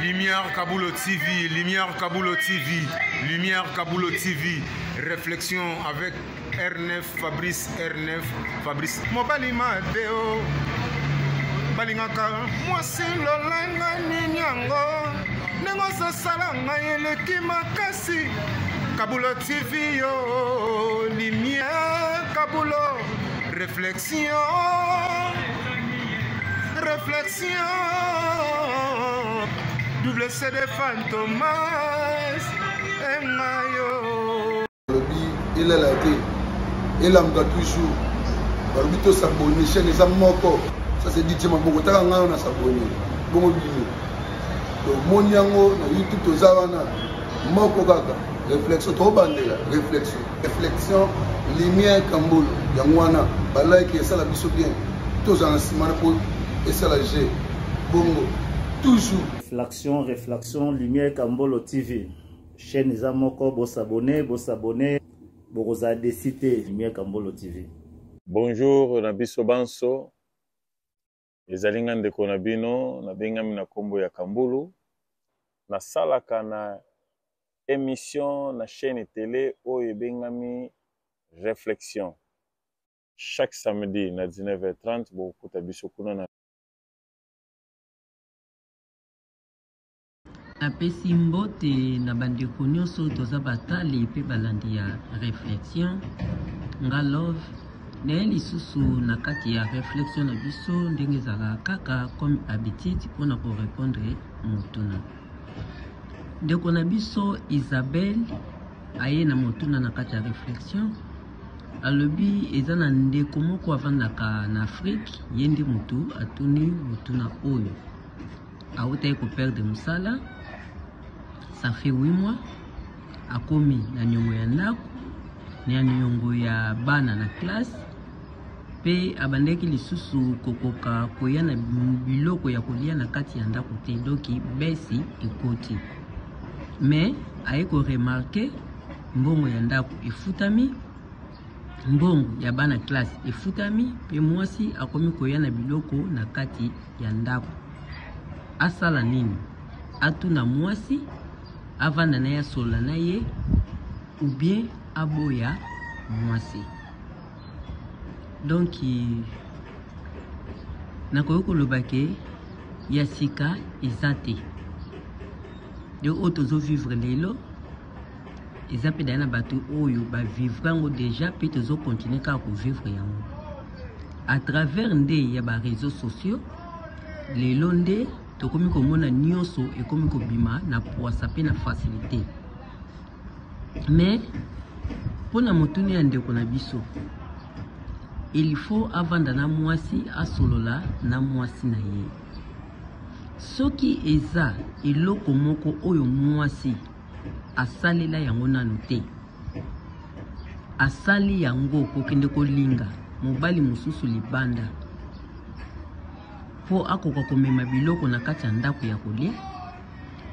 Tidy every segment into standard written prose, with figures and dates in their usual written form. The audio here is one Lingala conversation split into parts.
Lumière Kabulo TV, Lumière Kabulo TV, Lumière Kabulo TV. Réflexion avec R9 Fabrice R9 Fabrice. Mobali Mateo. balingaka mwasi lolenge nini yango ndenge ozosala ngai eleki makasi kabulo tv yo lumière kabulo réflexion réflexion double cd fantomas engayo balobi elala te elamuka toujours balobi tosabone chaîne eza moko ça c'est dj maboko taka ngai wana sabone bongo bino tomoni yango na youtube toza wana moko kaka réflexion tobandela réflexion réflexion lumière kambolo yango wana balike esala biso bien tozala na nsima na mpo esala g bongo toujours réflexion réflexion lumière kambolo tv chaîne eza moko bosabone bosabone bokozala desi te lumière kambolo tv bonjour na biso banso Ezali nga ndeko na bino, nabengami na kombo ya Kambulu. Nasalaka na emission na chaine tele oyo ebengami Reflexion. Chaque samedi na 19h30 bokokuta biso kuna na. Napesi mbote na bandeko nyonso toza batali pe balandi ya reflexion nga love naye lisusu na kati ya reflexion na biso ndenge ezalaka kaka comme habitude mpona ko repondre motuna ndeko na biso Isabelle aye na motuna na kati ya reflexion alobi eza na ndeko moko avandaka na Afrique ye nde motu atuni motuna oyo awutaki ko perdre mosala ça fait 8 mois akomi na niongo ya ndako na niongo ya bana na classe mpe abandaki lisusu kokoka koya na biloko ya kolia na kati ya ndako te donc besi ekoti mais aye koremarke mbongo ya ndako efutami mbongo ya bana classe efutami mpe mwasi akomi koya na biloko na kati ya ndako asala nini atuna mwasi avanda na ye asolola na ye ou bien aboya mwasi donc nakoki koloba ke ya sika eza te de oyo tozovivre lelo eza mpe daya na bato oyo bavivre yango deja mpe tozokontinue kaka kovivre yango à travers nde ya bareseau sociaux lelo nde tokomi komona nyonso ekomi kobima na pwasa mpe na facilité mais mpo na motuna ya ndeko na biso il faut avanda na mwasi asolola na mwasi na ye soki eza eloko moko oyo mwasi asalela yango nanu te asali yango kokende kolinga mobali mosusu libanda mpo akoka komema biloko na kati ya ndako ya kolia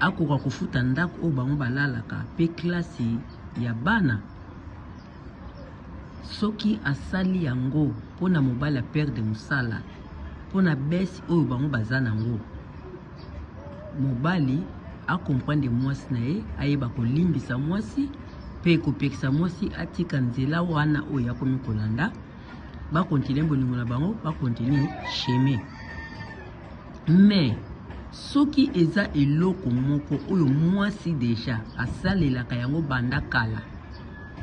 akoka kofuta ndako oyo bango balalaka mpe klasi ya bana soki asali yango mpo na mobali aperde mosala mpo na besi oyo bango baza nango mobali a comprendre mwasi na ye ayeba kolimbisa mwasi mpe kopekisa mwasi atika nzela wana oyo akomi kolanda bakontinue bolingo na bango bakontinue chemin mais soki eza eloko moko oyo mwasi deja asalelaka yango banda kala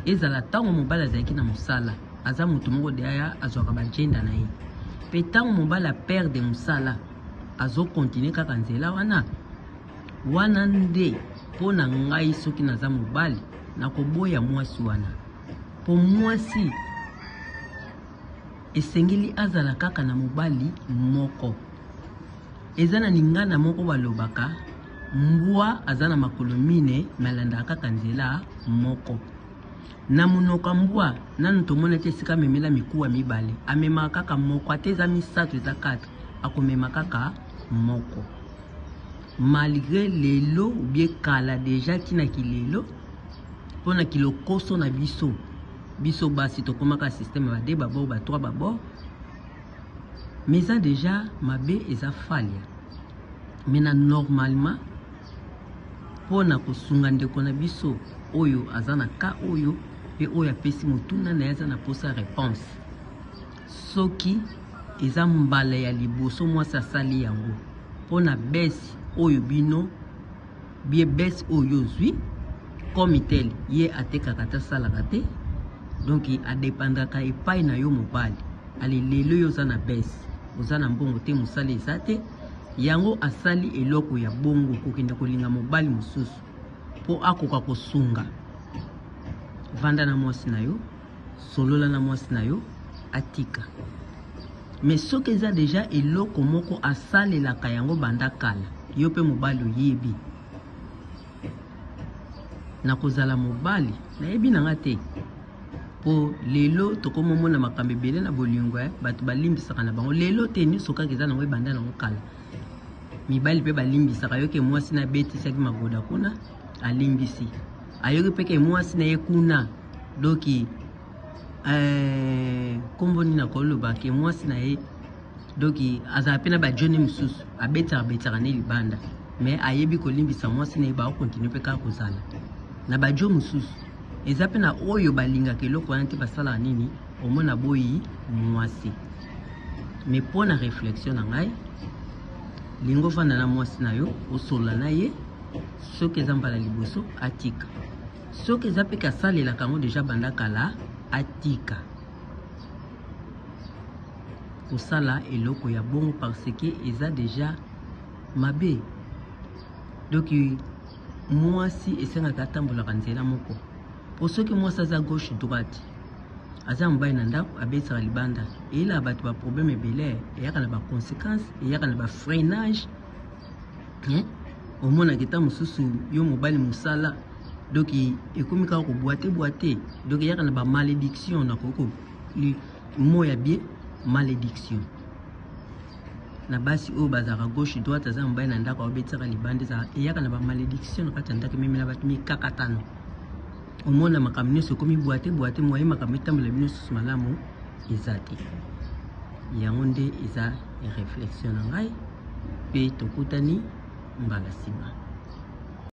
ezala ntango mobali azalaki na mosala aza moto moko deya azwaka bajenda na ye mpe ntango mobali aperde mosala azo continuer kaka nzela wana wana nde mpo na ngai soki naza mobali nakoboya mwasi wana mpo mwasi esengeli azala kaka na mobali moko eza na lingana moko balobaka mbwa aza na makolo mine me alandaka kaka nzela moko Na monoko ya mbwa, nanu tomona te esika amemela mikuwa mibale. Amemaka kaka moko, ata eza misato, eza 4, akomema kaka moko. Malgre lelo ou bien kala deja ti na kilelo, mpo na kilokoso na biso, biso basi tokomaka système ba 2 babord, ba 3 babord, mais eza deja mabe, eza falia. Mais na normalement. mpo na kosunga ndeko na biso oyo aza na cas oyo mpe oyo apesi motuna na ye aza na mposa reponse. Soki eza mbala ya liboso mwasi asali yango mpo na baisse oyo bino bie baisse oyo ozwi comme tel ye atekaka te asalaka te donc adependaka epai na yo mobali ale lelo yo oza na baisse oza na mbongo te mosala eza te yango asali eloko ya bongo kokende kolinga mobali mosusu mpo akoka kosunga vanda na mwasi na yo solola na mwasi na yo atika mais soki eza deja eloko moko asalelaka yango banda kala yo mpe mobali oyebi nakozala mobali nayebi na nga te mpo lelo tokomomona makambo ebele na bolingo eh, bato balimbisaka na bango lelo te nyonso kaka eza nango ebanda nango kala mibali mpe balimbisaka yoke mwasi na abetisaki magoda kuna alimbisi ayoki mpe ke mwasi na ye kuna doki nkombo eh, nini akoloba ke mwasi na ye doki azala mpe na bajoni mosusu abetisaka betisaka ne libanda me ayebi kolimbisa mwasi na ye baokontinue mpe kaka kozala na bajo mosusu eza mpe na oyo balingaka eloko wana te basalaka nini omona boyi mwasi me mpo na réflexion na ngai lingo ofanda na mwasi na yo osolola na ye soki eza mbala liboso atika soki eza mpe kasalelaka yango deja banda kala atika kosala eloko ya bongo parce que eza deja mabe donc mwasi esengaka atambolaka nzela moko po soki mwasi aza gauche droite aza mobali na ndako abetisaka libanda eyelaka bato baproblème ebele eyaka na baconséquence eyaka na bafreinage omonaka eta mosusu yo mobali mosala donc ekomi kaka kobwate bwate donc eyaka na bamalédiction nakoki mot ya bien malédiction na basi oyo bazalaka gauche droite aza mobali na ndako aobetisaka libanda ezala eyaka na bamalédiction na kati ya ndako ememela bato mikakatano omona makambo nyonso ekomi bwate bwate moye makambo etambola bino susu malamu eza te yango nde eza réflexion na ngai mpe tokutani mbala nsima.